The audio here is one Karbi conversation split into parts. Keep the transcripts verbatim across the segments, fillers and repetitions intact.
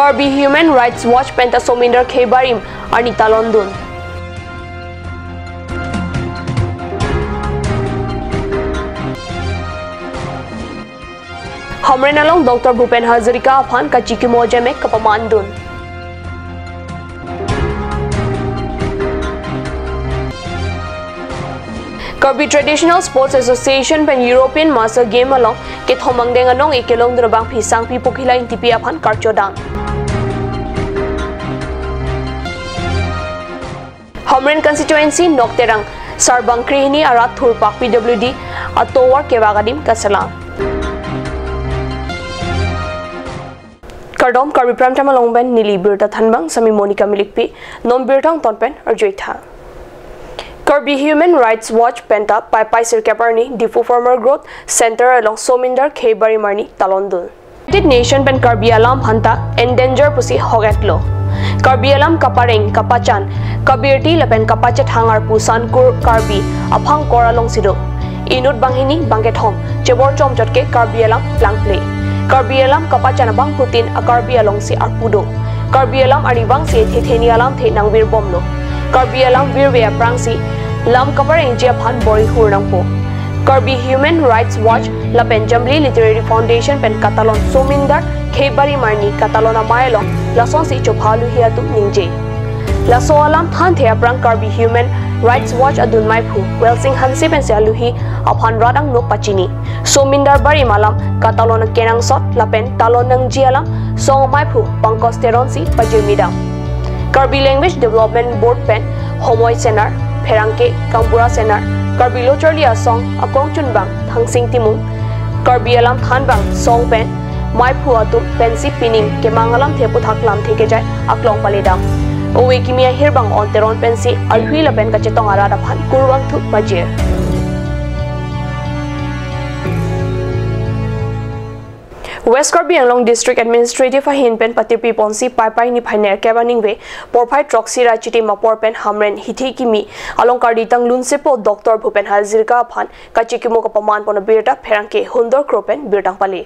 Karbi Human Rights Watch penta Sominder Kheibarim arni talondun. Hamren along Doctor Bhupen Hazarika aphan kachikimo jemek kapamandun. Karbi Traditional Sports Association pen European Master Game along kethom angdeng anong-e kelongdun abangphi Sangpi Pokhila Ingtipi aphan karchodang. Hamren constituency Nokterang Sarbang krehini arat thurpak P W D atovar kevak adim kaselam. Kardom, Karbi Prime Time along pen neli birta thanbang sami Monica Milikpi, non birta angton pen arjuitha. Karbi Human Rights Watch penta Paipai sirkep arni Diphu Farmer Growth Center along Sominder Kheibarim arni talondun. United Nation pen Karbi alam aphanta endanger pusi hok-etlo. Karbi alam kapareng, kapachan, kabirti lapen kapachethang arpu Sankur Karbi aphangkor alongsi do. Inut banghini bangkethom chebor chomchot ke Karbi alam plangple. Karbi alam kapachan abangphutin a-Karbi alongsi arpu do. Karbi alam arnivangsi thetheni alamthe nangvirbomlo. Karbi alam virve aphrangsi lam kaparengji aphan bor-i hur nangpo. Karbi Human Rights Watch lapen Jambili Literary Foundation pen katalon Sominder Kheibarim arni katalon amei along lasonsi chopha aluhi atum ningje. Laso alam thanthe aphrang Karbi Human Rights Watch adun meiphu Welsing Hanse pensi aluhi aphan rat angno pachini. Sominder Barim alam katalon akenangsot lapen talon nangji alam song meiphu Pankaj Teron si pajirmidam. Karbi Language Development Board pen Homoi Senar, pherangke Kambura Senar, Karbi Lo Charli Asong akongchunbang Thangsing Timung, Karbi alam thanbang song pen meiphu atum pensi pining kemang alamthe aputhak lamthe kejai aklong paledam. Ove kimi ahirbang On Teron pensi alhui lapen kachetong arat aphan kurvangthu pajir. West Karbi Anglong District Administrative ahin pen patirpi ponsi Paipai niphai nerkep aningve porphai throksi ra chitim apor pen Hamren hithi kimi along kardi tang lunsepo Doctor Bhupen Hazarika aphan kachikimo kapaman pon abirta pherangke Hundor Kro pen birta pale.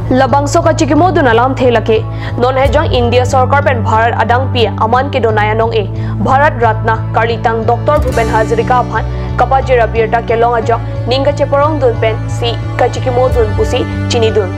Labangso kachikimo dun alamthe lake non hejang India Sorkar pen Bharat adangpi aman kedonai anong-e Bharat Ratna kardi tang Doctor Bhupen Hazarika aphan kapajir abirta kelong ajok ning kacheparong dun pensi kachikimo dun pusi chinidun.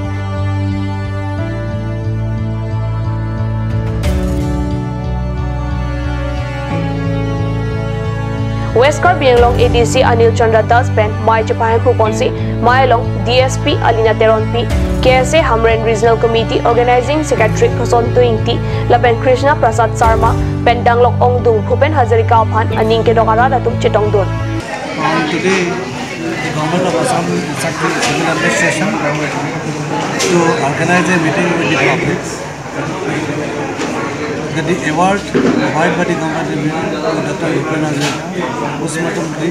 West Karbi Anglong A D C Anil Chandra Das pen mei chepahemphu ponsi mei along D S P Alina Teronpi, K S A Hamren Regional Committee Organizing Secretary Prasanto Ingti lapen Krishna Prasad Sharma pen danglok ongdung Bhupen Hazarika aphan aning kedok arat atum chetongdun. On today, the government of Assam instructed the civil administration to organize a meeting with the public that the award provide by the government of India to Doctor Bhupen Hazarika, postmortem the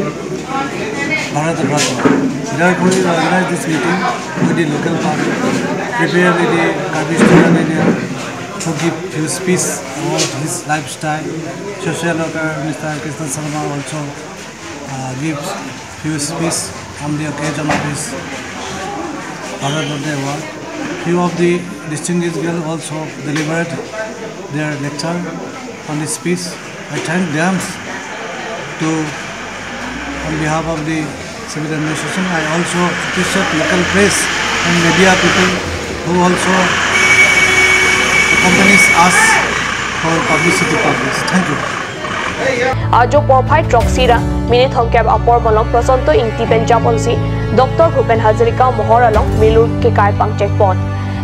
Bharat Ratna. Therefore, we organize this meeting with the local public, prepared with the Karbi Student Union, to give few speech about his lifestyle. Social worker Mister Krishna Sharma also uh, gives few speech on the occasion of his Bharat Ratna Award. Few of the distinguished girls also delivered their lecture on the speech. I thank them to, on behalf of the civil administration. I also appreciate local press and media people who also accompanies us for publicity purpose. Thank you. Ajo porphai throksi ra minit thomkep apor malom Prasanto Ingti pen japonsi Doctor Bhupen Hazarika mohor along milur kekai pangchek pon.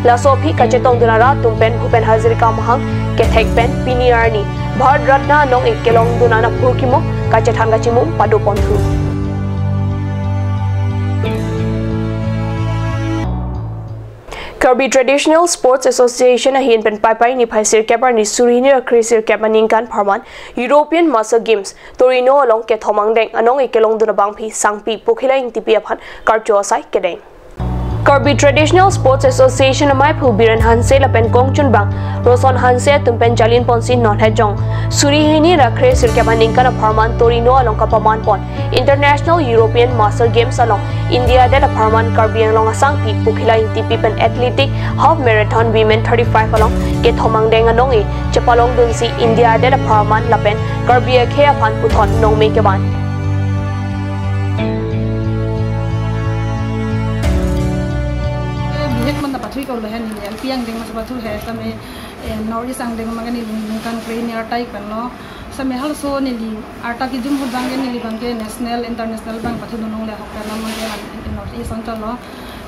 Laso aphi kachetongdun arat atum pen Bhupen Hazarika mahang kethek pen pini arni Bharat Ratna anong-e kelongdun an aphurkimo kachethan kachimum padoponthu. Karbi Traditional Sports Association ahin pen Paipai niphai sirkep arni suri hini ra kre sirkep aningkan apharman European Master Games Torino along kethom angdeng anong-e kelongdun abangphi Sangpi Pokhila Ingtipi aphan karcho asai kedeng. Karbi Traditional Sports Association amaiphu Biren Hanse lapen kongchunbang Roson Hanse atum pen jalin ponsi non hejong suri hini ra kre sirkep aningkan apharman Torino along kapaman pon International European Master Games along India adet apharman Karbi Anglong asangpi Pukhila Ingtipi pen athletic half marathon women thirty-five along kethom angdeng anong-e chepalongdunsi India adet apharman lapen Karbi akhei aphan puthot nongme kevan. Bihek man ta pathu iklo, lahen neli L P angdeng mas pathu he, same, eh, North East angdeng ma ke neli ningkan kre ni arta ik pen lo. Same halso neli arta kejum ahut abang ke neli abang ke national, international abang pathu nonong le ahok pen lo ma ke la North East anchal lo.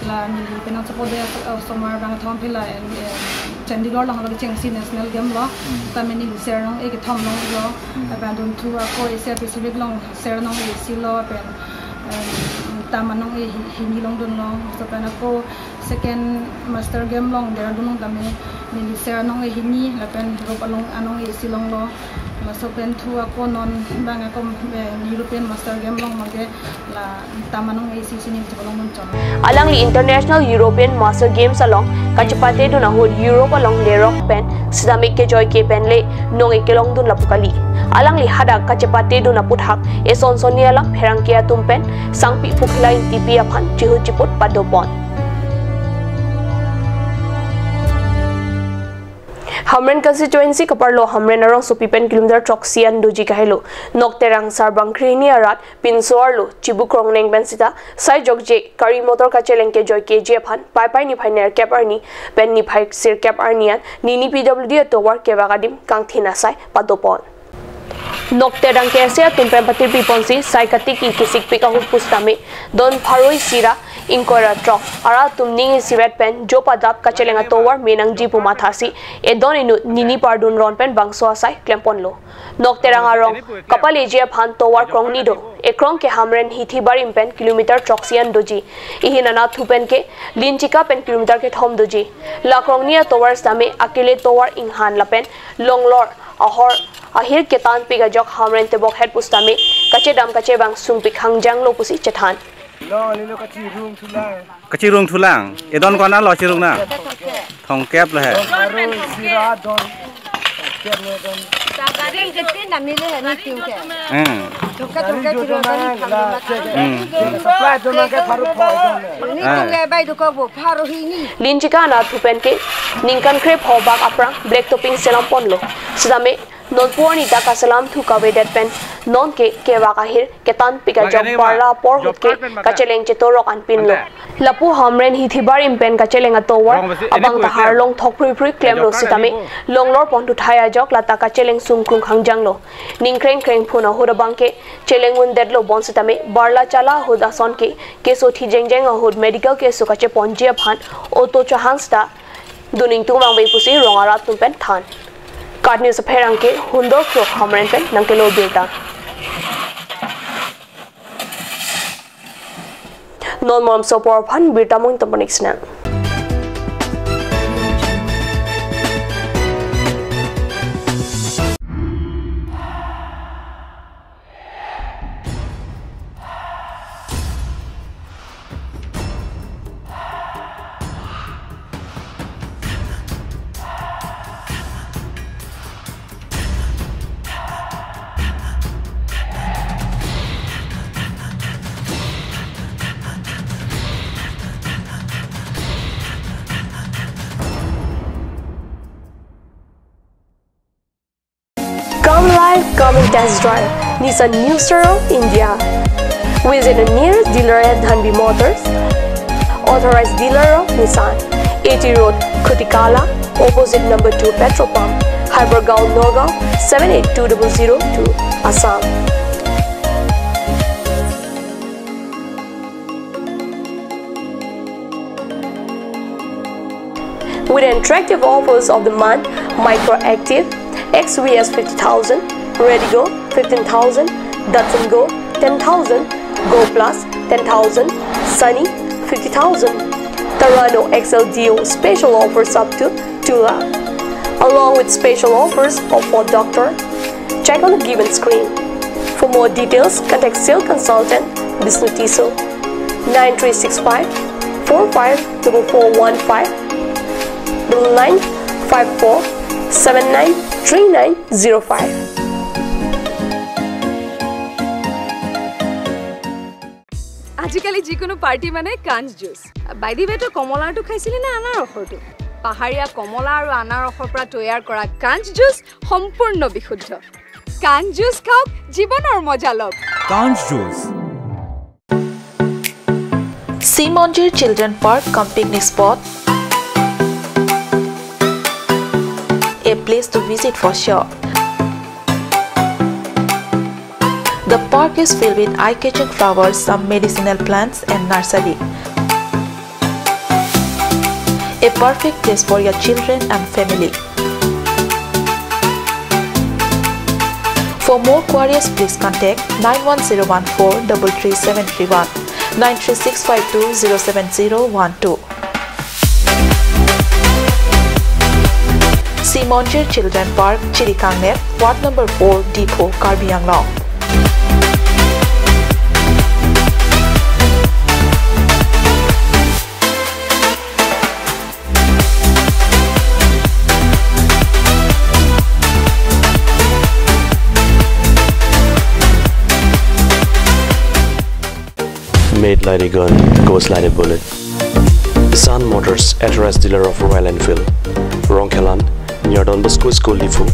La neli penang support de, eh, osomar abang thom phi la, eh, Chandigarh along lo kechengsi national game lo. Hmm. Same neli ser nong-e kethom longlo. Hmm. Lapen adunthu ako Asia Pacific along ser nong-e isi lo pen, em, tam anong-e hi-, hini longdunlo. Laso pen ako second Master Game along Dehradun along tame neli ser anong-e hini lapen group along anong-e isi longlo. Laso pen thu ako non abang ako, eh, European Master Game along ma ke la tam anong-e isi si neli chepalongdun chot. Alangli International European Master Games along kachepatedun ahut Europe along lerok pen sitame kejoi ke pen le nong-e kelongdun lapu kali. Alangli hadak kachepatedun aputhak eson sonni alam pherangke atum pen sangpi Pukhila Ingtipi aphan chihut chiput padopon. Hamren constituency kaparlo Hamren arongsopi pen kilometer throksi an doji kahelo Nokterang Sarbang krehini arat pinso arlo chibu krongneng pen sita sai jokje gari motor kacheleng kejoi keji aphan Paipai niphai nerkep arni pen niphai sirkep arni an nini P W D atovar kevak adim kangthin asai padopon. Nokterang K S A atum pen patirpi ponsi sai katiki kesikpik ahut pusitame don pharo isi ra ingkoi ra throk arat atum ning isivet pen jo padap kacheleng atovar me nangji pu mathasi edon inut nini pardun ron pen bangso asai klemponlo. Nokterang arong kapaleji aphan tovar krongni do. Ekrong ke Hamren Hithi Barim pen kilometer throksi an doji. Ihin anatthu pen ke Linchika pen kilometer kethom doji. La krongni atovar sitame akele tovar inghan lapen longlor ahor ahir ketanpik ajok Hamren tebokhet pusitame kachedam kachevang sungpik hangjanglo pusi chethan. Lo, lilo kachirung thulang. Kachirung thulang. Edon kona lo chirung na? Thongkep lo he. Don pharo isi ra don. Thongkep lo don. Ring kiti na mili he ni tiu ke. Hmm. Thongkep, thongkep kilo don ni phang ni mat. Hmm. Supply don na ke pharo pho don. Ni tung ke bai do ko bo pharo hini. Linchika anatthu pen ke ningkan krepho bak aphrang black topping selam ponlo. Sitame nonpu arni ta kaselamthu kavedet pen non ke kevak ahir ketanpik ajok barla apor ahut ke kacheleng chetorok anpinlo. Lapu Hamren Hithi Barim pen kacheleng atovar abang ta harlong thok phrui phrui klemlo sitame longlor pon thuthai ajok lata kacheleng sungkrung hangjanglo. Ning kreng kreng phun ahut abang ke cheleng undetlo bonsitame barla chala ahut ason ke keso thi jengjeng ahut medical keso kacheponji aphan auto chahang sita dun ingtung vangve pusi rong arat atum pen than. KAT News apherangke Hundor Kro Hamren pen nangkelo birta. Non malom so apor aphan birta mung tapanik sina. Come live, come and test drive Nissan New Star of India. Visit the nearest dealer at Dhanvi Motors, authorized dealer of Nissan, A T Road, Khutikala, opposite number two petrol pump, Hypergaon, Nagaon, seven eight two double zero two, Assam. With attractive offers of the month, Micra Active, X V S fifty thousand, Redigo fifteen thousand, Datsun Go ten thousand, Go Plus ten thousand, Sunny fifty thousand, Terrano X L D O special offers up to two lakh, along with special offers of Ford Doctor. Check on the given screen. For more details, contact sales consultant Bisnu Tisso, nine three six five four five double four one five, double nine five four seven nine three nine zero five. আজিকালি যিকোনো পাৰ্টি মানে কাঞ্চ juice. By the ৱে, তই কমলাৰটো খাইছিলি নে আনাৰসৰটো? পাহাৰীয়া কমলা আৰু আনাৰসৰ পৰা তৈয়াৰ কৰা কাঞ্চ জুচ সম্পূৰ্ণ বিশুদ্ধ। কাঞ্চ জুচ খাওক, জীৱনৰ মজা লওক। Kanch juice. Simonjir Children Park cum picnic spot. A place to visit for sure. The park is filled with eye-catching flowers, some medicinal plants and nursery. A perfect place for your children and family. For more queries, please contact nine one zero one four double three seven three one, nine three six five two zero seven zero one two. Simonjir Children Park, Chirikangner, Ward number four, Diphu, Karbi Anglong. Made like a gun, goes like a bullet. Sun Motors, authorized dealer of Royal Enfield. Rongkhelan, near Don Bosco School, Diphu,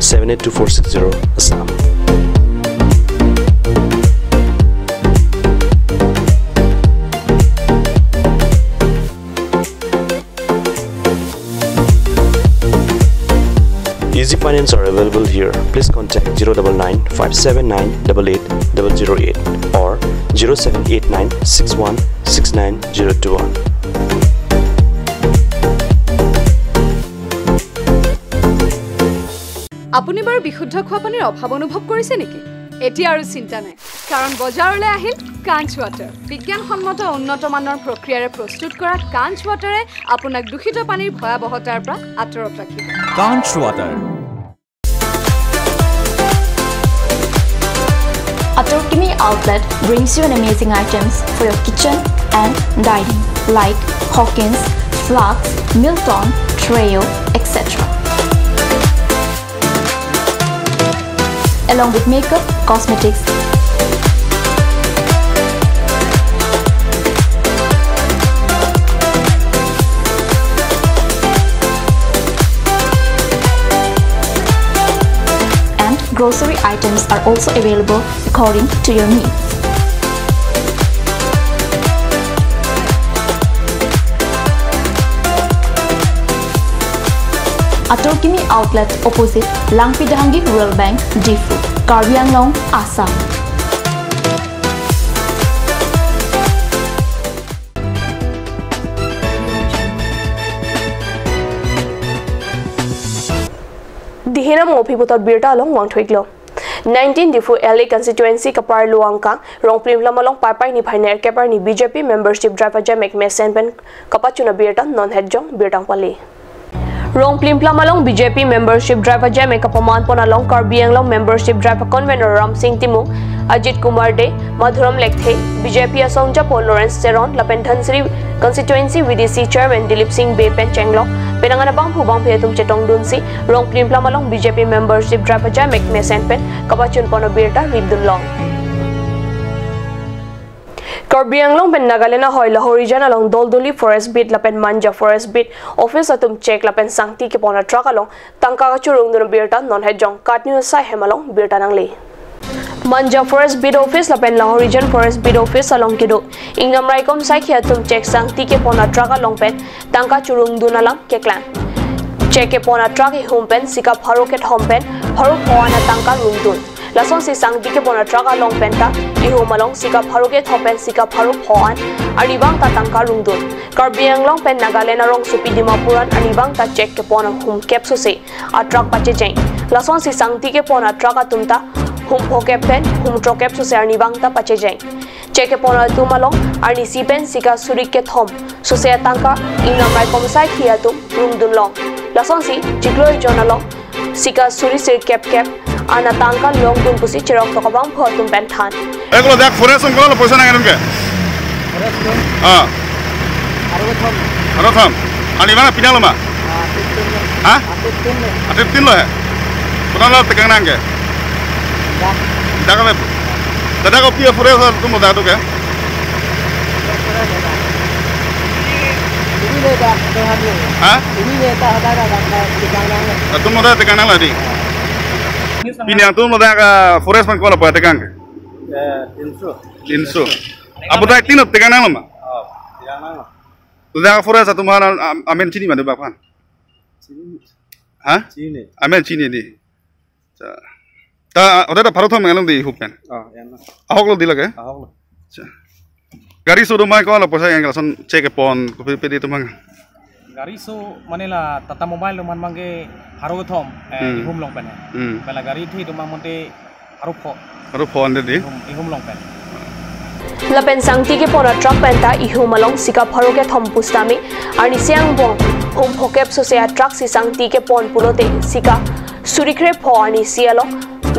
seven eight two four six zero, Assam. Easy finance are available here. Please contact zero double nine five seven nine double eight double zero eight or zero seven eight nine six one six nine zero two one. আপুনি বাৰু বিশুদ্ধ খোৱা পানীৰ অভাৱ অনুভৱ কৰিছে নেকি? এতিয়া আৰু চিন্তা নাই, কাৰণ বজাৰলৈ আহিল কাঞ্চ ৱাটাৰ। বিজ্ঞানসন্মত উন্নত মানৰ প্ৰক্ৰিয়াৰে প্ৰস্তুত কৰা কাঞ্চ ৱাটাৰে আপোনাক দূষিত পানীৰ ভয়াৱহতাৰ পৰা আঁতৰত ৰাখিব। Kanch water. Atorkimi Outlet brings you an amazing items for your kitchen and dining, like Hawkins, flasks, Milton, Treo, et cetera. Along with makeup, cosmetics, and grocery items are also available according to your needs. Atorkimi Outlet, opposite Langpi Dehangi Rural Bank, Diphu, Karbi Anglong, Assam. Dihinam ngopi putar birta along vangthuiklo. Nineteen Diphu L A constituency kaparlo angka Rongplimlam along Paipai niphai nerkep arni B J P membership drive ajaimek mesen pen kapachun abirta non hetjong birta nangpale. Rongplimlam along B J P membership drive ajaimek kapaman pon along Karbi Anglong membership drive convener Ramsing Timung, Ajit Kumar Dey, Madhuram Lekthe, B J P asongjapo Lawrence Teron lapen Dhansiri constituency V D C chairman Dilip Singh Bey pen chenglok penang anabangphu bangphi atum chetongdunsi Rongplimlam along B J P membership drive ajaimek mesen pen kapachun pon abirta rimdunlong. Karbi Anglong pen Nagaland ahoi Lahorijan along Doldoli Forest Beat lapen Manja Forest Beat office atum check lapen sangti kepon atruck along tangka kachurungdun abirta non hetjong KAT News asai hem along birta nangle. Manja Forest Beat office lapen Lahorijan Forest Beat office along kedo Ingnam Raikom saikhi atum check sangti kepon atruck along pen tangka churungdun alam keklang. Check kepon atruck ihum pen sika pharo kethom pen pharo pho-an atangka rungdun. Lasonsi sangti kepon atruck along penta ihum along sika pharo kethom pen sika pharo pho-an arnivang ta tangka rungdun. Karbi Anglong pen Nagaland arongsopi Dimapur an arnivang ta check kepon ahum kep sose atruck pachejeng. Lasonsi sangti kepon atruck atum ta hum phokep pen hum trokep sose arnivang ta pachejeng. Check kepon atum along arnisi pen sika suri kethom sose atangka Ingnam Raikom saikhi atum rungdunlong. Lasonsi chiklo ejon along sika suri sirkep kep an atangka longdun pusi cheroktok abangphu atum pen than. Eklo dak forest ongkolo poisa nang enun ke? Forest lo? Ah. Pharo kethom. Pharo kethom. Arni mana pinang lo ma? Ah, fifteen lo. Ha? Ah, fifteen lo. Ah, fifteen lo he. Konat lo tekang nang ke? Dak. Dak le. Dak ko pi forest atum lo dak tu ke? Ini le dak, dak tu hanu. Ha? Ini le dak, dak, dak, dak, dak, tekang nang le. Atum lo dak tekang nang lo di. Pinang atum lo dak, ah, forest pen ko lapu tekang ke? Eh, tinso. Tinso. Aputhak tin lo tekang nang lo ma? Oh, tekang nang lo. Dak forest atum aphan am-, amen chini ma do bak aphan? Chini. Ha? Chini. Amen chini di. Cha. Ta, oda ta pharo kethom along di hup kan. Oh, ya na. Ahok lo di lake? Ahok lo. Cha. Gari so do mai ko la poisa yang lason check pon ko pe di tumang. Gari so mane la Tata Mobile lo man mangke pharo kethom, eh, Hmm. ihum along pen. Hmm. Mane la gari thi tumang monte pharo pho. Pharo pho ande di. Ihum, ihum along pen. Lapen sangti kepon a truck pen ta ihum along sika pharo kethom pusitame arnisi angbong hum phokep sose a truck si sangti kepon pulote sika suri kre pho arnisi along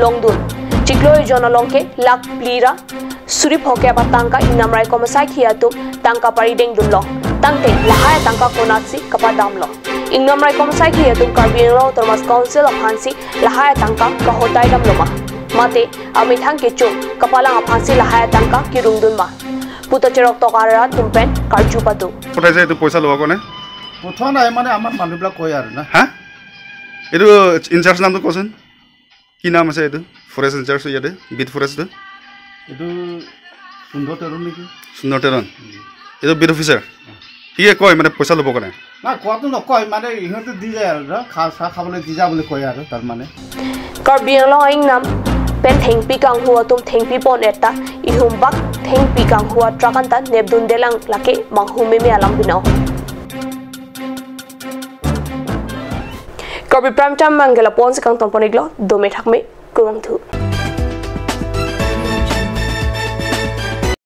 longdun. Chiklo ejon along ke lakh phli ra suri phokep atangka ingnam raikom asaikhi atum tangka paridengdun long. Tangte lahai atangka konatsi kapadam long. Ingnam raikom asaikhi atum Karbi Anglong Autonomous Council aphansi lahai atangka kahotai dam lo ma? Mate amethang kechung kapalang aphansi lahai atangka kerungdun ma puta cheroktok arat atum pen karju pado. কোথায় যায় এইটো পইচা লোৱা কোনে? কোথাও নাই, মানে আমাৰ মানুহবিলাক কয় আৰু না। হা? এইটো ইনচাৰ্জ নামটো কচোন। কি নাম আছে এইটো? ফৰেষ্ট ইনচাৰ্জ ইয়াতে, বিট ফৰেষ্ট এইটো? এইটো সুন্দৰ তেৰণ নেকি? সুন্দৰ তেৰণ। এইটো বিট অফিচাৰ। সিয়ে কয় মানে পইচা ল'ব কাৰণে। না, কোৱাটো নকয়, মানে ইহঁতে দি যায় আৰু ধৰা, খা-, চাহ খাবলৈ দি যা বুলি কয় আৰু তাৰ মানে। Karbi Anglong a-ingnam pen thengpi kanghu atum thengpi pon eta ihum bak thengpi kanghu a truck anta nepdunde lang lake manghu meme alam binong. Karbi Prime Time abangke lapu-ansi kangton pon-iklo, dome thakme, kurvangthu.